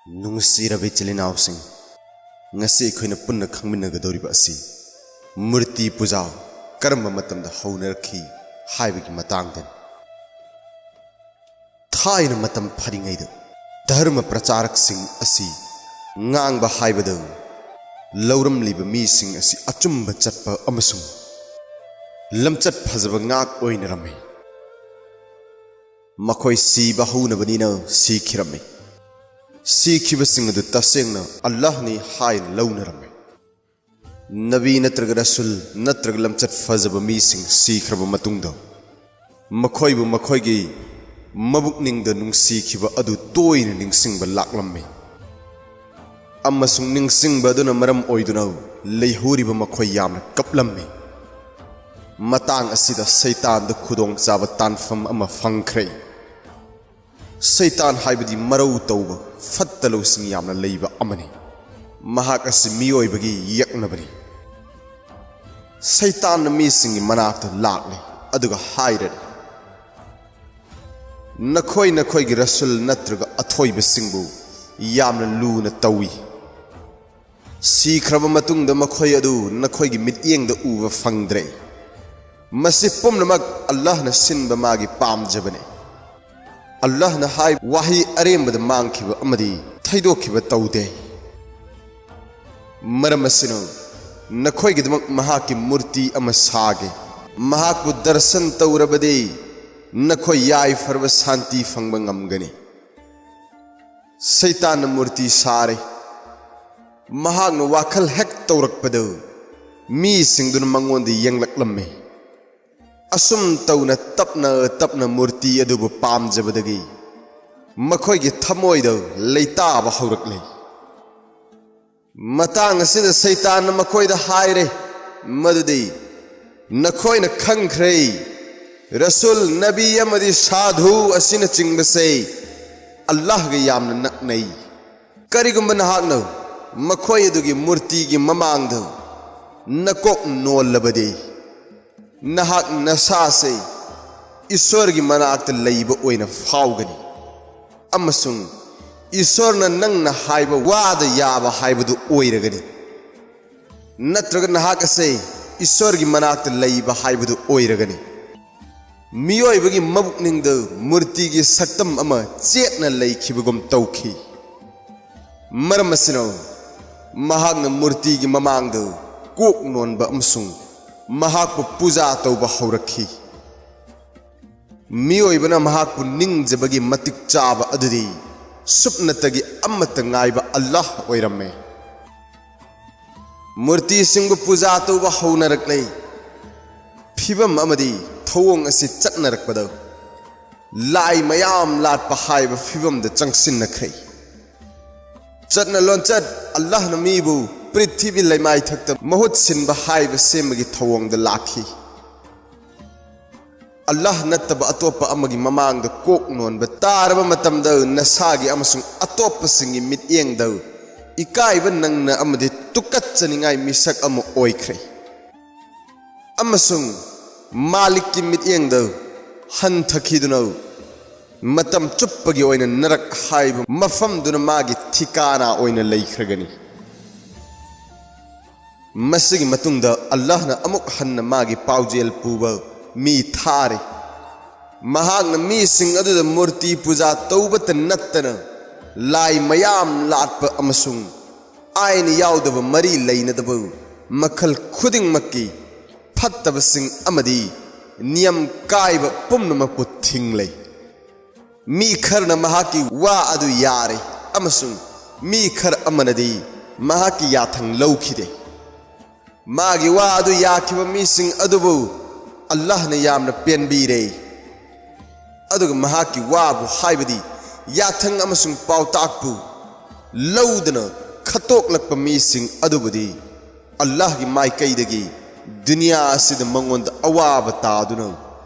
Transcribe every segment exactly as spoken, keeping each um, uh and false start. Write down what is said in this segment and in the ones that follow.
ꯅꯨꯡꯁꯤꯔꯕ ꯏꯆꯤꯜ ꯏꯅꯥꯎꯁꯤꯡ, ꯉꯁꯤ ꯑꯩꯈꯣꯏꯅ ꯄꯨꯟꯅ ꯈꯪꯃꯤꯟꯅꯒꯗꯧꯔꯤꯕ ꯑꯁꯤ ꯃꯨꯔꯇꯤ ꯄꯨꯖꯥ ꯀꯔꯝꯕ ꯃꯇꯝꯗ ꯍꯧꯅꯔꯛꯈꯤ ꯍꯥꯏꯕꯒꯤ ꯃꯇꯥꯡꯗꯅꯤ꯫ ꯊꯥꯏꯅ ꯃꯇꯝ ꯐꯔꯤꯉꯩꯗ ꯙꯔꯃ ꯄ꯭ꯔꯆꯥꯔꯛꯁꯤꯡ ꯑꯁꯤ ꯉꯥꯡꯕ ꯍꯥꯏꯕꯗ ꯂꯧꯔꯝꯂꯤꯕ ꯃꯤꯁꯤꯡ ꯑꯁꯤ ꯑꯆꯨꯝꯕ ꯆꯠꯄ ꯑꯃꯁꯨꯡ ꯂꯝꯆꯠ ꯐꯖꯕ ꯉꯥꯛ ꯑꯣꯏꯅꯔꯝꯃꯤ꯫ ꯃꯈꯣꯏ ꯁꯤꯕ ꯍꯧꯅꯕꯅꯤꯅ ꯁꯤꯈꯤꯔꯝꯃꯤ꯫ ꯁꯤꯈꯤꯕꯁꯤꯡ ꯑꯗꯨ ꯇꯁꯦꯡꯅ ꯑꯜꯂꯥꯍꯅꯤ ꯍꯥꯏꯅ ꯂꯧꯅꯔꯝꯃꯤ꯫ ꯅꯕꯤ ꯅꯠꯇ꯭ꯔꯒ ꯔꯁꯨꯜ ꯅꯠꯇ꯭ꯔꯒ ꯂꯝꯆꯠ ꯐꯖꯕ ꯃꯤꯁꯤꯡ ꯁꯤꯈ꯭ꯔꯕ ꯃꯇꯨꯡꯗ ꯃꯈꯣꯏꯕꯨ ꯃꯈꯣꯏꯒꯤ ꯃꯕꯨꯛꯅꯤꯡꯗ ꯅꯨꯡꯁꯤꯈꯤꯕ ꯑꯗꯨ ꯇꯣꯏꯅ ꯅꯤꯡꯁꯤꯡꯕ ꯂꯥꯛꯂꯝꯃꯤ, ꯑꯃꯁꯨꯡ ꯅꯤꯡꯁꯤꯡꯕ ꯑꯗꯨꯅ ꯃꯔꯝ ꯑꯣꯏꯗꯨꯅ ꯂꯩꯍꯧꯔꯤꯕ ꯃꯈꯣꯏ ꯌꯥꯝꯅ ꯀꯞꯂꯝꯃꯤ꯫ ꯃꯇꯥꯡ ꯑꯁꯤꯗ ꯁꯩꯇꯥꯟꯗ ꯈꯨꯗꯣꯡꯆꯥꯕ ꯇꯥꯟꯐꯝ ꯑꯃ ꯐꯪꯈ꯭ꯔꯦ꯫ ꯁꯩꯇꯥꯟ ꯍꯥꯏꯕꯗꯤ ꯃꯔꯧ ꯇꯧꯕ, ꯐꯠꯇ ꯂꯧꯁꯤꯡ ꯌꯥꯝꯅ ꯂꯩꯕ ꯑꯃꯅꯤ꯫ ꯃꯍꯥꯛ ꯑꯁꯤ ꯃꯤꯑꯣꯏꯕꯒꯤ ꯌꯦꯛꯅꯕꯅꯤ꯫ ꯁꯩꯇꯥꯟꯅ ꯃꯤꯁꯤꯡꯒꯤ ꯃꯅꯥꯛꯇ ꯂꯥꯛꯂꯦ, ꯑꯗꯨꯒ ꯍꯥꯏꯔꯦ, "ꯅꯈꯣꯏ ꯅꯈꯣꯏꯒꯤ ꯔꯁꯨꯜ ꯅꯠꯇ꯭ꯔꯒ ꯑꯊꯣꯏꯕꯁꯤꯡꯕꯨ ꯌꯥꯝꯅ ꯂꯨꯅ ꯇꯧꯏ꯫ ꯁꯤꯈ꯭ꯔꯕ ꯃꯇꯨꯡꯗ ꯃꯈꯣꯏ ꯑꯗꯨ ꯅꯈꯣꯏꯒꯤ ꯃꯤꯠꯌꯦꯡꯗ ꯎꯕ ꯐꯪꯗ꯭ꯔꯦ꯫ ꯃꯁꯤ ꯄꯨꯝꯅꯃꯛ ꯑꯜꯂꯥꯍꯅ ꯁꯤꯟꯕ ꯃꯥꯒꯤ ꯄꯥꯝꯖꯕꯅꯤ꯫ ꯑꯜꯂꯥꯍꯅ ꯍꯥꯏ ꯋꯥꯍꯩ ꯑꯔꯦꯝꯕꯗ ꯃꯥꯡꯈꯤꯕ ꯑꯃꯗꯤ ꯊꯩꯗꯣꯛꯈꯤꯕ ꯇꯧꯗꯦ꯫ ꯃꯔꯝ ꯑꯁꯤꯅ ꯅꯈꯣꯏꯒꯤꯗꯃꯛ ꯃꯍꯥꯛꯀꯤ ꯃꯨꯔꯇꯤ ꯑꯃ ꯁꯥꯒꯦ꯫ ꯃꯍꯥꯛꯄꯨ ꯗꯔꯁꯟ ꯇꯧꯔꯕꯗꯤ ꯅꯈꯣꯏ ꯌꯥꯏꯐꯔꯕ ꯁꯥꯟꯇꯤ ꯐꯪꯕ ꯉꯝꯒꯅꯤ"꯫ ꯁꯩꯇꯥꯟꯅ ꯃꯨꯔꯇꯤ ꯁꯥꯔꯦ꯫ ꯃꯍꯥꯛꯅ ꯋꯥꯈꯜ ꯍꯦꯛ ꯇꯧꯔꯛꯄꯗ ꯃꯤꯁꯤꯡꯗꯨꯅ ꯃꯉꯣꯟꯗ ꯌꯦꯡꯂꯛꯂꯝꯃꯤ꯫ ꯑꯁꯨꯝ ꯇꯧꯅ ꯇꯞꯅ ꯇꯞꯅ ꯃꯨꯔꯇꯤ ꯑꯗꯨꯕꯨ ꯄꯥꯝꯖꯕꯗꯒꯤ ꯃꯈꯣꯏꯒꯤ ꯊꯃꯣꯏꯗ ꯂꯩꯇꯥꯕ ꯍꯧꯔꯛꯂꯦ꯫ ꯃꯇꯥꯡ ꯑꯁꯤꯗ ꯁꯩꯇꯥꯟꯅ ꯃꯈꯣꯏꯗ ꯍꯥꯏꯔꯦ ꯃꯗꯨꯗꯤ, "ꯅꯈꯣꯏꯅ ꯈꯪꯈ꯭ꯔꯦ, ꯔꯁꯨꯜ, ꯅꯕꯤ ꯑꯃꯗꯤ ꯁꯥꯙꯨ ꯑꯁꯤꯅꯆꯤꯡꯕꯁꯦ ꯑꯜꯂꯥꯍꯒ ꯌꯥꯝꯅ ꯅꯛꯅꯩ꯫ ꯀꯔꯤꯒꯨꯝꯕ ꯅꯍꯥꯛꯅ ꯃꯈꯣꯏ ꯑꯗꯨꯒꯤ ꯃꯨꯔꯇꯤꯒꯤ ꯃꯃꯥꯡꯗ ꯅꯀꯣꯛ ꯅꯣꯜꯂꯕꯗꯤ, ꯅꯍꯥꯛ ꯅꯁꯥꯁꯦ ꯏꯁꯣꯔꯒꯤ ꯃꯅꯥꯛꯇ ꯂꯩꯕ ꯑꯣꯏꯅ ꯐꯥꯎꯒꯅꯤ, ꯑꯃꯁꯨꯡ ꯏꯁꯣꯔꯅ ꯅꯪꯅ ꯍꯥꯏꯕ ꯋꯥꯗ ꯌꯥꯕ ꯍꯥꯏꯕꯗꯨ ꯑꯣꯏꯔꯒꯅꯤ, ꯅꯠꯇ꯭ꯔꯒ ꯅꯍꯥꯛ ꯑꯁꯦ ꯏꯁꯣꯔꯒꯤ ꯃꯅꯥꯛꯇ ꯂꯩꯕ ꯍꯥꯏꯕꯗꯨ ꯑꯣꯏꯔꯒꯅꯤ꯫ ꯃꯤꯑꯣꯏꯕꯒꯤ ꯃꯕꯨꯛꯅꯤꯡꯗ ꯃꯨꯔꯇꯤꯒꯤ ꯁꯛꯇꯝ ꯑꯃ ꯆꯦꯠꯅ ꯂꯩꯈꯤꯕꯒꯨꯝ ꯇꯧꯈꯤ꯫ ꯃꯔꯝ ꯑꯁꯤꯅ, ꯃꯍꯥꯛꯅ ꯃꯨꯔꯇꯤꯒꯤ ꯃꯃꯥꯡꯗ ꯀꯣꯛ ꯅꯣꯟꯕ ꯑꯃꯁꯨꯡ ꯃꯍꯥꯛꯄꯨ ꯄꯨꯖꯥ ꯇꯧꯕ ꯍꯧꯔꯛꯈꯤ꯫ ꯃꯤꯑꯣꯏꯕꯅ ꯃꯍꯥꯛꯄꯨ ꯅꯤꯡꯖꯕꯒꯤ ꯃꯇꯤꯛ ꯆꯥꯕ ꯑꯗꯨꯗꯤ ꯁꯨꯞꯅꯇꯒꯤ ꯑꯃꯠꯇ ꯉꯥꯏꯕ ꯑꯜꯂꯥꯍ ꯑꯣꯏꯔꯝꯃꯦ꯫ ꯃꯨꯔꯇꯤꯁꯤꯡꯕꯨ ꯄꯨꯖꯥ ꯇꯧꯕ ꯍꯧꯅꯔꯛꯂꯦ꯫ ꯐꯤꯕꯝ ꯑꯃꯗꯤ ꯊꯧꯑꯣꯡ ꯑꯁꯤ ꯆꯠꯅꯔꯛꯄꯗ ꯂꯥꯏ ꯃꯌꯥꯝ ꯂꯥꯠꯄ ꯍꯥꯏꯕ ꯐꯤꯕꯝꯗ ꯆꯪꯁꯤꯟꯅꯈ꯭ꯔꯦ꯫ ꯆꯠꯅ ꯂꯣꯟꯆꯠ ꯑꯜꯂꯥꯍꯅ ꯃꯤꯕꯨ ꯄ꯭ꯔꯤꯊꯤꯕꯤ ꯂꯩꯃꯥꯏꯊꯛꯇ ꯃꯍꯨꯠ ꯁꯤꯟꯕ ꯍꯥꯏꯕ ꯁꯦꯝꯕꯒꯤ ꯊꯧꯑꯣꯡꯗ ꯂꯥꯛꯈꯤ꯫ ꯑꯜꯂꯥꯍ ꯅꯠꯇꯕ ꯑꯇꯣꯞꯄ ꯑꯃꯒꯤ ꯃꯃꯥꯡꯗ ꯀꯣꯛ ꯅꯣꯟꯕ ꯇꯥꯔꯕ ꯃꯇꯝꯗ ꯅꯁꯥꯒꯤ ꯑꯃꯁꯨꯡ ꯑꯇꯣꯞꯄꯁꯤꯡꯒꯤ ꯃꯤꯠꯌꯦꯡꯗ ꯏꯀꯥꯏꯕ ꯅꯪꯅ ꯑꯃꯗꯤ ꯇꯨꯀꯠꯆꯅꯤꯡꯉꯥꯏ ꯃꯤꯁꯛ ꯑꯃ ꯑꯣꯏꯈ꯭ꯔꯦ꯫ ꯑꯃꯁꯨꯡ ꯃꯥꯂꯤꯛꯀꯤ ꯃꯤꯠꯌꯦꯡꯗ ꯍꯟꯊꯈꯤꯗꯨꯅ ꯃꯇꯝ ꯆꯨꯞꯄꯒꯤ ꯑꯣꯏꯅ ꯅꯔꯛ ꯍꯥꯏꯕ ꯃꯐꯝꯗꯨꯅ ꯃꯥꯒꯤ ꯊꯤꯀꯥꯅꯥ ꯑꯣꯏꯅ ꯂꯩꯈ꯭ꯔꯒꯅꯤ꯫ ꯃꯁꯤꯒꯤ ꯃꯇꯨꯡꯗ ꯑꯜꯂꯥꯍꯅ ꯑꯃꯨꯛ ꯍꯟꯅ ꯃꯥꯒꯤ ꯄꯥꯎꯖꯦꯜ ꯄꯨꯕ ꯃꯤ ꯊꯥꯔꯦ꯫ ꯃꯍꯥꯛꯅ ꯃꯤꯁꯤꯡ ꯑꯗꯨꯗ ꯃꯨꯔꯇꯤ ꯄꯨꯖꯥ ꯇꯧꯕꯇ ꯅꯠꯇꯅ ꯂꯥꯏ ꯃꯌꯥꯝ ꯂꯥꯠꯄ ꯑꯃꯁꯨꯡ ꯑꯥꯏꯟ ꯌꯥꯎꯗꯕ ꯃꯔꯤ ꯂꯩꯅꯗꯕ ꯃꯈꯜ ꯈꯨꯗꯤꯡꯃꯛꯀꯤ ꯐꯠꯇꯕꯁꯤꯡ ꯑꯃꯗꯤ ꯅꯤꯌꯝ ꯀꯥꯏꯕ ꯄꯨꯝꯅꯃꯛꯄꯨ ꯊꯤꯡꯂꯦ꯫ ꯃꯤ ꯈꯔꯅ ꯃꯍꯥꯛꯀꯤ ꯋꯥ ꯑꯗꯨ ꯌꯥꯔꯦ ꯑꯃꯁꯨꯡ ꯃꯤ ꯈꯔ ꯑꯃꯅꯗꯤ ꯃꯍꯥꯛꯀꯤ ꯌꯥꯊꯪ ꯂꯧꯈꯤꯗꯦ꯫ ꯃꯥꯒꯤ ꯋꯥ ꯑꯗꯨ ꯌꯥꯈꯤꯕ ꯃꯤꯁꯤꯡ ꯑꯗꯨꯕꯨ ꯑꯜꯂꯥꯍꯅ ꯌꯥꯝꯅ ꯄꯦꯟꯕꯤꯔꯦ꯫ ꯑꯗꯨꯒ ꯃꯍꯥꯛꯀꯤ ꯋꯥꯕꯨ, ꯍꯥꯏꯕꯗꯤ ꯌꯥꯊꯪ ꯑꯃꯁꯨꯡ ꯄꯥꯎꯇꯥꯛꯄꯨ ꯂꯧꯗꯅ ꯈꯠꯇꯣꯛꯂꯛꯄ ꯃꯤꯁꯤꯡ ꯑꯗꯨꯕꯨꯗꯤ ꯑꯜꯂꯥꯍꯒꯤ ꯃꯥꯏꯀꯩꯗꯒꯤ ꯗꯨꯅꯤꯌꯥ ꯑꯁꯤꯗ ꯃꯉꯣꯟꯗ ꯑꯋꯥꯕ ꯇꯥꯗꯨꯅ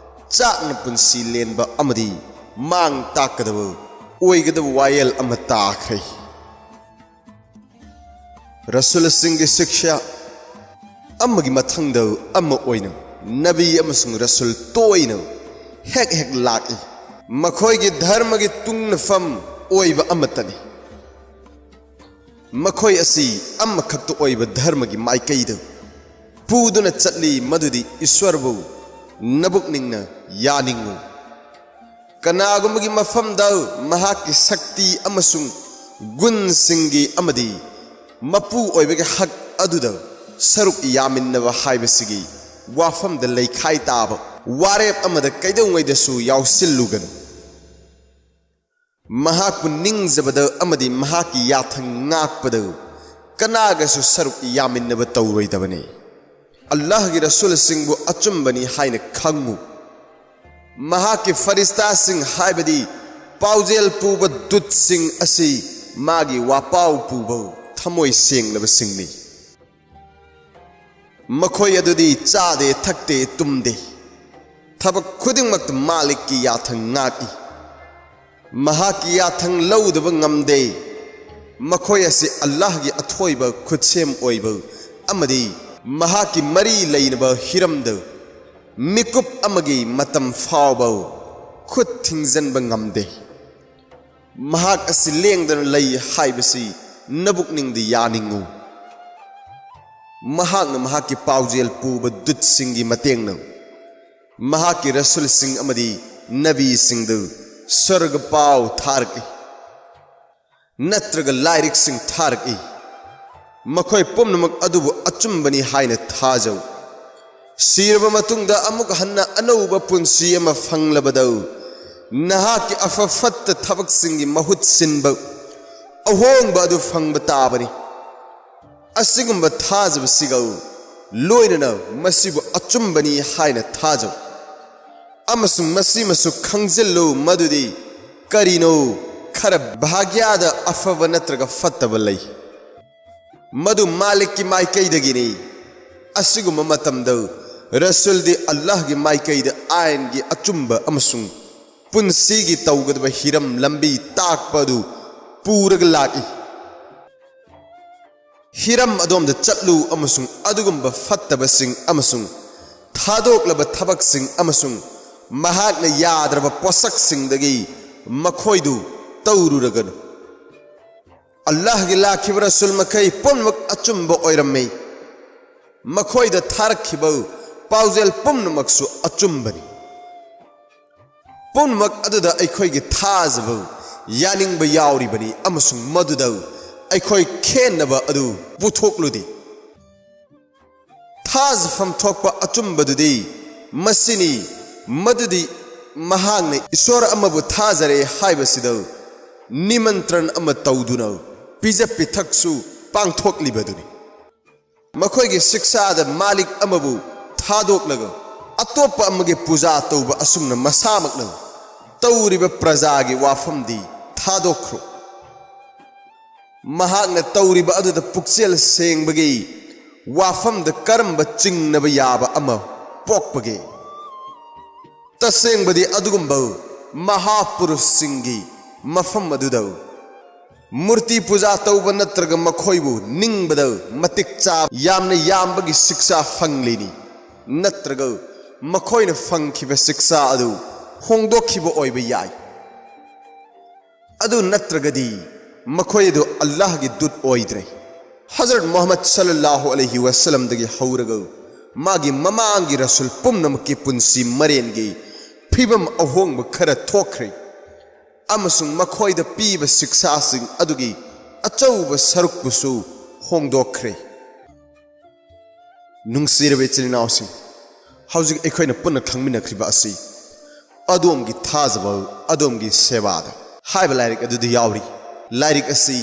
ꯆꯥꯛꯅ ꯄꯨꯟꯁꯤ ꯂꯦꯟꯕ ꯑꯃꯗꯤ ꯃꯥꯡ ꯇꯥꯛꯀꯗꯕ ꯑꯣꯏꯒꯗꯕ ꯋꯥꯌꯦꯜ ꯑꯃ ꯇꯥꯈ꯭ꯔꯦ꯫ ꯔꯁꯨꯜꯁꯤꯡꯒꯤ ꯁꯤꯛꯁꯥ ꯑꯃꯒꯤ ꯃꯊꯪꯗ ꯑꯃ ꯑꯣꯏꯅ ꯅꯕꯤ ꯑꯃꯁꯨꯡ ꯔꯁꯨꯜ ꯇꯣꯏꯅ ꯍꯦꯛ ꯍꯦꯛ ꯂꯥꯛꯏ꯫ ꯃꯈꯣꯏꯒꯤ ꯙꯔꯃꯒꯤ ꯇꯨꯡꯅꯐꯝ ꯑꯣꯏꯕ ꯑꯃꯠꯇꯅꯤ꯫ ꯃꯈꯣꯏ ꯑꯁꯤ ꯑꯃꯈꯛꯇ ꯑꯣꯏꯕ ꯙꯔꯃꯒꯤ ꯃꯥꯏꯀꯩꯗ ꯄꯨꯗꯨꯅ ꯆꯠꯂꯤ, ꯃꯗꯨꯗꯤ ꯏꯁ꯭ꯋꯔꯕꯨ ꯅꯕꯨꯛꯅꯤꯡꯅ ꯌꯥꯅꯤꯡꯉꯨ꯫ ꯀꯅꯥꯒꯨꯝꯕꯒꯤ ꯃꯐꯝꯗ ꯃꯍꯥꯛꯀꯤ ꯁꯛꯇꯤ ꯑꯃꯁꯨꯡ ꯒꯨꯟꯁꯤꯡꯒꯤ ꯑꯃꯗꯤ ꯃꯄꯨ ꯑꯣꯏꯕꯒꯤ ꯍꯛ ꯑꯗꯨꯗ ꯁꯔꯨꯛ ꯌꯥꯃꯤꯟꯅꯕ ꯍꯥꯏꯕꯁꯤꯒꯤ ꯋꯥꯐꯝꯗ ꯂꯩꯈꯥꯏ ꯇꯥꯕ ꯋꯥꯔꯦꯞ ꯑꯃꯗ ꯀꯩꯗꯧꯉꯩꯗꯁꯨ ꯌꯥꯎꯁꯤꯜꯂꯨꯒꯅꯨ꯫ ꯃꯍꯥꯛꯄꯨ ꯅꯤꯡꯖꯕꯗ ꯑꯃꯗꯤ ꯃꯍꯥꯛꯀꯤ ꯌꯥꯊꯪ ꯉꯥꯛꯄꯗ ꯀꯅꯥꯒꯁꯨ ꯁꯔꯨꯛ ꯌꯥꯃꯤꯟꯅꯕ ꯇꯧꯔꯣꯏꯗꯕꯅꯤ꯫ ꯑꯜꯂꯥꯍꯒꯤ ꯔꯁꯨꯜꯁꯤꯡꯕꯨ ꯑꯆꯨꯝꯕꯅꯤ ꯍꯥꯏꯅ ꯈꯪꯉꯨ꯫ ꯃꯍꯥꯛꯀꯤ ꯐꯔꯤꯁꯇꯥꯁꯤꯡ, ꯍꯥꯏꯕꯗꯤ ꯄꯥꯎꯖꯦꯜ ꯄꯨꯕ ꯗꯨꯠꯁꯤꯡ ꯑꯁꯤ ꯃꯥꯒꯤ ꯋꯥꯄꯥꯎ ꯄꯨꯕ ꯊꯃꯣꯏ ꯁꯦꯡꯂꯕꯁꯤꯡꯅꯤ꯫ ꯃꯈꯣꯏ ꯑꯗꯨꯗꯤ ꯆꯥꯗꯦ, ꯊꯛꯇꯦ, ꯇꯨꯝꯗꯦ꯫ ꯊꯕꯛ ꯈꯨꯗꯤꯡꯃꯛꯇ ꯃꯥꯂꯤꯛꯀꯤ ꯌꯥꯊꯪ ꯉꯥꯛꯏ꯫ ꯃꯍꯥꯛꯀꯤ ꯌꯥꯊꯪ ꯂꯧꯗꯕ ꯉꯝꯗꯦ꯫ ꯃꯈꯣꯏ ꯑꯁꯤ ꯑꯜꯂꯥꯍꯒꯤ ꯑꯊꯣꯏꯕ ꯈꯨꯠꯁꯦꯝ ꯑꯣꯏꯕ ꯑꯃꯗꯤ ꯃꯍꯥꯛꯀꯤ ꯃꯔꯤ ꯂꯩꯅꯕ ꯍꯤꯔꯝꯗ ꯃꯤꯀꯨꯞ ꯑꯃꯒꯤ ꯃꯇꯝ ꯐꯥꯎꯕ ꯈꯨꯠ ꯊꯤꯡꯖꯤꯟꯕ ꯉꯝꯗꯦ꯫ ꯃꯍꯥꯛ ꯑꯁꯤ ꯂꯦꯡꯗꯅ ꯂꯩ ꯍꯥꯏꯕꯁꯤ ꯅꯕꯨꯛꯅꯤꯡꯗ ꯌꯥꯅꯤꯡꯉꯨ꯫ ꯃꯍꯥꯛꯅ ꯃꯍꯥꯛꯀꯤ ꯄꯥꯎꯖꯦꯜ ꯄꯨꯕ ꯗꯨꯠꯁꯤꯡꯒꯤ ꯃꯇꯦꯡꯅ ꯃꯍꯥꯛꯀꯤ ꯔꯁꯨꯜꯁꯤꯡ ꯑꯃꯗꯤ ꯅꯕꯤꯁꯤꯡꯗꯨ ꯁ꯭ꯋꯔꯒ ꯄꯥꯎ ꯊꯥꯔꯛꯏ, ꯅꯠꯇ꯭ꯔꯒ ꯂꯥꯏꯔꯤꯛꯁꯤꯡ ꯊꯥꯔꯛꯏ꯫ ꯃꯈꯣꯏ ꯄꯨꯝꯅꯃꯛ ꯑꯗꯨꯕꯨ ꯑꯆꯨꯝꯕꯅꯤ ꯍꯥꯏꯅ ꯊꯥꯖꯧ꯫ ꯁꯤꯔꯕ ꯃꯇꯨꯡꯗ ꯑꯃꯨꯛ ꯍꯟꯅ ꯑꯅꯧꯕ ꯄꯨꯟꯁꯤ ꯑꯃ ꯐꯪꯂꯕꯗ, ꯅꯍꯥꯛꯀꯤ ꯑꯐ ꯐꯠꯇ ꯊꯕꯛꯁꯤꯡꯒꯤ ꯃꯍꯨꯠ ꯁꯤꯟꯕ ꯑꯍꯣꯡꯕ ꯑꯗꯨ ꯐꯪꯕ ꯇꯥꯕꯅꯤ꯫ ꯑꯁꯤꯒꯨꯝꯕ ꯊꯥꯖꯕꯁꯤꯒ ꯂꯣꯏꯅꯅ ꯃꯁꯤꯕꯨ ꯑꯆꯨꯝꯕꯅꯤ ꯍꯥꯏꯅ ꯊꯥꯖꯧ꯫ ꯑꯃꯁꯨꯡ ꯃꯁꯤꯃꯁꯨ ꯈꯪꯖꯤꯜꯂꯨ ꯃꯗꯨꯗꯤ ꯀꯔꯤꯅꯣ ꯈꯔ ꯚꯥꯒ꯭ꯌꯥꯗ ꯑꯐꯕ ꯅꯠꯇ꯭ꯔꯒ ꯐꯠꯇꯕ ꯂꯩ꯫ ꯃꯗꯨ ꯃꯥꯂꯤꯛꯀꯤ ꯃꯥꯏꯀꯩꯗꯒꯤꯅꯤ꯫ ꯑꯁꯤꯒꯨꯝꯕ ꯃꯇꯝꯗ ꯔꯁꯨꯜꯗꯤ ꯑꯜꯂꯥꯍꯒꯤ ꯃꯥꯏꯀꯩꯗ ꯑꯥꯏꯟꯒꯤ ꯑꯆꯨꯝꯕ ꯑꯃꯁꯨꯡ ꯄꯨꯟꯁꯤꯒꯤ ꯇꯧꯒꯗꯕ ꯍꯤꯔꯝ ꯂꯝꯕꯤ ꯇꯥꯛꯄ ꯑꯗꯨ ꯄꯨꯔꯒ ꯂꯥꯛꯏ꯫ ꯍꯤꯔꯝ ꯑꯗꯣꯝꯗ ꯆꯠꯂꯨ ꯑꯃꯁꯨꯡ ꯑꯗꯨꯒꯨꯝꯕ ꯐꯠꯇꯕꯁꯤꯡ ꯑꯃꯁꯨꯡ ꯊꯥꯗꯣꯛꯂꯕ ꯊꯕꯛꯁꯤꯡ ꯑꯃꯁꯨꯡ ꯃꯍꯥꯛꯅ ꯌꯥꯗ꯭ꯔꯕ ꯄꯣꯠꯁꯛꯁꯤꯡꯗꯒꯤ ꯃꯈꯣꯏꯗꯨ ꯇꯧꯔꯨꯔꯒꯅꯨ꯫ ꯑꯜꯂꯥꯍꯒꯤ ꯂꯥꯛꯈꯤꯕ ꯔꯁꯨꯜ ꯃꯈꯩ ꯄꯨꯝꯅꯃꯛ ꯑꯆꯨꯝꯕ ꯑꯣꯏꯔꯝꯃꯤ꯫ ꯃꯈꯣꯏꯗ ꯊꯥꯔꯛꯈꯤꯕ ꯄꯥꯎꯖꯦꯜ ꯄꯨꯝꯅꯃꯛꯁꯨ ꯑꯆꯨꯝꯕꯅꯤ꯫ ꯄꯨꯝꯅꯃꯛ ꯑꯗꯨꯗ ꯑꯩꯈꯣꯏꯒꯤ ꯊꯥꯖꯕ, ꯌꯥꯅꯤꯡꯕ ꯌꯥꯎꯔꯤꯕꯅꯤ, ꯑꯃꯁꯨꯡ ꯃꯗꯨꯗ ꯑꯩꯈꯣꯏ ꯈꯦꯟꯅꯕ ꯑꯗꯨ ꯄꯨꯊꯣꯛꯂꯨꯗꯦ꯫ ꯊꯥꯖꯐꯝ ꯊꯣꯛꯄ ꯑꯆꯨꯝꯕꯗꯨꯗꯤ ꯃꯁꯤꯅꯤ, ꯃꯗꯨꯗꯤ ꯃꯍꯥꯛꯅ ꯏꯁꯣꯔ ꯑꯃꯕꯨ ꯊꯥꯖꯔꯦ ꯍꯥꯏꯕꯁꯤꯗ ꯅꯤꯃꯟꯇ꯭ꯔꯟ ꯑꯃ ꯇꯧꯗꯨꯅ ꯄꯤꯖ ꯄꯤꯊꯛꯁꯨ ꯄꯥꯡꯊꯣꯛꯂꯤꯕꯗꯨꯅꯤ꯫ ꯃꯈꯣꯏꯒꯤ ꯁꯤꯛꯁꯥꯗ ꯃꯥꯂꯤꯛ ꯑꯃꯕꯨ ꯊꯥꯗꯣꯛꯂꯒ ꯑꯇꯣꯞꯄ ꯑꯃꯒꯤ ꯄꯨꯖꯥ ꯇꯧꯕ ꯑꯁꯨꯝꯅ ꯃꯁꯥꯃꯛꯅ ꯇꯧꯔꯤꯕ ꯄ꯭ꯔꯖꯥꯒꯤ ꯋꯥꯐꯝꯗꯤ ꯊꯥꯗꯣꯛꯈ꯭ꯔꯣ꯫ ꯃꯍꯥꯛꯅ ꯇꯧꯔꯤꯕ ꯑꯗꯨꯗ ꯄꯨꯛꯆꯦꯜ ꯁꯦꯡꯕꯒꯤ ꯋꯥꯐꯝꯗ ꯀꯔꯝꯕ ꯆꯤꯡꯅꯕ ꯌꯥꯕ ꯑꯃ ꯄꯣꯛꯄꯒꯦ? ꯇꯁꯦꯡꯕꯗꯤ ꯑꯗꯨꯒꯨꯝꯕ ꯃꯍꯥꯄꯨꯔꯨꯁꯁꯤꯡꯒꯤ ꯃꯐꯝ ꯑꯗꯨꯗ ꯃꯨꯔꯇꯤ ꯄꯨꯖꯥ ꯇꯧꯕ ꯅꯠꯇ꯭ꯔꯒ ꯃꯈꯣꯏꯕꯨ ꯅꯤꯡꯕꯗ ꯃꯇꯤꯛ ꯆꯥꯕ ꯌꯥꯝꯅ ꯌꯥꯝꯕꯒꯤ ꯁꯤꯛꯁꯥ ꯐꯪꯂꯤꯅꯤ, ꯅꯠꯇ꯭ꯔꯒ ꯃꯈꯣꯏꯅ ꯐꯪꯈꯤꯕ ꯁꯤꯛꯁꯥ ꯑꯗꯨ ꯍꯣꯡꯗꯣꯛꯈꯤꯕ ꯑꯣꯏꯕ ꯌꯥꯏ꯫ ꯑꯗꯨ ꯅꯠꯇ꯭ꯔꯒꯗꯤ ꯃꯈꯣꯏ ꯑꯗꯨ ꯑꯜꯂꯥꯍꯒꯤ ꯗꯨꯠ ꯑꯣꯏꯗ꯭ꯔꯦ꯫ ꯍꯖꯔꯠ ꯃꯨꯍꯝꯃꯗ ꯁꯜꯂꯜꯂꯥꯍꯨ ꯑꯂꯩꯍꯤ ꯋꯁꯜꯂꯝꯗꯒꯤ ꯍꯧꯔꯒ ꯃꯥꯒꯤ ꯃꯃꯥꯡꯒꯤ ꯔꯁꯨꯜ ꯄꯨꯝꯅꯃꯛꯀꯤ ꯄꯨꯟꯁꯤ ꯃꯔꯦꯟꯒꯤ ꯐꯤꯕꯝ ꯑꯍꯣꯡꯕ ꯈꯔ ꯊꯣꯛꯈ꯭ꯔꯦ, ꯑꯃꯁꯨꯡ ꯃꯈꯣꯏꯗ ꯄꯤꯕ ꯁꯤꯛꯁꯥꯁꯤꯡ ꯑꯗꯨꯒꯤ ꯑꯆꯧꯕ ꯁꯔꯨꯛꯄꯨꯁꯨ ꯍꯣꯡꯗꯣꯛꯈ꯭ꯔꯦ꯫ ꯅꯨꯡꯁꯤꯔꯕ ꯏꯆꯤꯜ ꯏꯅꯥꯎꯁꯤꯡ, ꯍꯧꯖꯤꯛ ꯑꯩꯈꯣꯏꯅ ꯄꯨꯟꯅ ꯈꯪꯃꯤꯟꯅꯈ꯭ꯔꯤꯕ ꯑꯁꯤ "ꯑꯗꯣꯝꯒꯤ ꯊꯥꯖꯕ, ꯑꯗꯣꯝꯒꯤ ꯁꯦꯕꯥꯗ" ꯍꯥꯏꯕ ꯂꯥꯏꯔꯤꯛ ꯑꯗꯨꯗ ꯌꯥꯎꯔꯤ꯫ ꯂꯥꯏꯔꯤꯛ ꯑꯁꯤ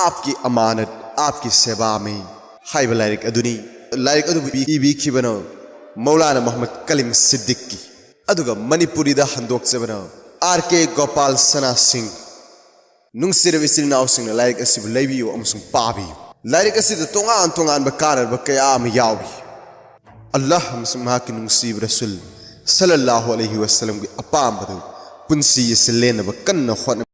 "ꯑꯥꯞꯀꯤ ꯑꯃꯥꯅꯠ, ꯑꯥꯞꯀꯤ ꯁꯦꯕꯥ ꯃꯦ" ꯍꯥꯏꯕ ꯂꯥꯏꯔꯤꯛ ꯑꯗꯨꯅꯤ꯫ ꯂꯥꯏꯔꯤꯛ ꯑꯗꯨꯕꯨ ꯏꯕꯤꯈꯤꯕꯅ ꯃꯧꯂꯥꯅꯥ ꯃꯨꯍꯝꯃꯗ ꯀꯂꯤꯝ ꯁꯤꯗꯤꯛꯀꯤ, ꯑꯗꯨꯒ ꯃꯅꯤꯄꯨꯔꯤꯗ ꯍꯟꯗꯣꯛꯆꯕꯅ ꯑꯥꯔ ꯀꯦ ꯒꯣꯄꯥꯜ ꯁꯅꯥ ꯁꯤꯡ꯫ ꯅꯨꯡꯁꯤꯔꯕ ꯏꯆꯤꯜ ꯏꯅꯥꯎꯁꯤꯡꯅ ꯂꯥꯏꯔꯤꯛ ꯑꯁꯤꯕꯨ ꯂꯩꯕꯤꯌꯨ ꯑꯃꯁꯨꯡ ꯄꯥꯕꯤꯌꯨ꯫ ꯂꯥꯏꯔꯤꯛ ꯑꯁꯤꯗ ꯇꯣꯉꯥꯟ ꯇꯣꯉꯥꯟꯕ ꯀꯥꯟꯅꯕ ꯀꯌꯥ ꯑꯃ ꯌꯥꯎꯔꯤ꯫ ꯑꯜꯂꯥꯍ ꯑꯃꯁꯨꯡ ꯃꯍꯥꯛꯀꯤ ꯅꯨꯡꯁꯤꯕ ꯔꯁꯨꯜ ꯁꯜꯂꯜꯂꯥꯍꯨ ꯑꯂꯩꯍꯤ ꯋꯁꯜꯂꯝꯒꯤ ꯑꯄꯥꯝꯕꯗꯨ ꯄꯨꯟꯁꯤ ꯑꯁꯤ ꯂꯦꯟꯅꯕ ꯀꯟꯅ ꯍꯣꯠꯅꯕ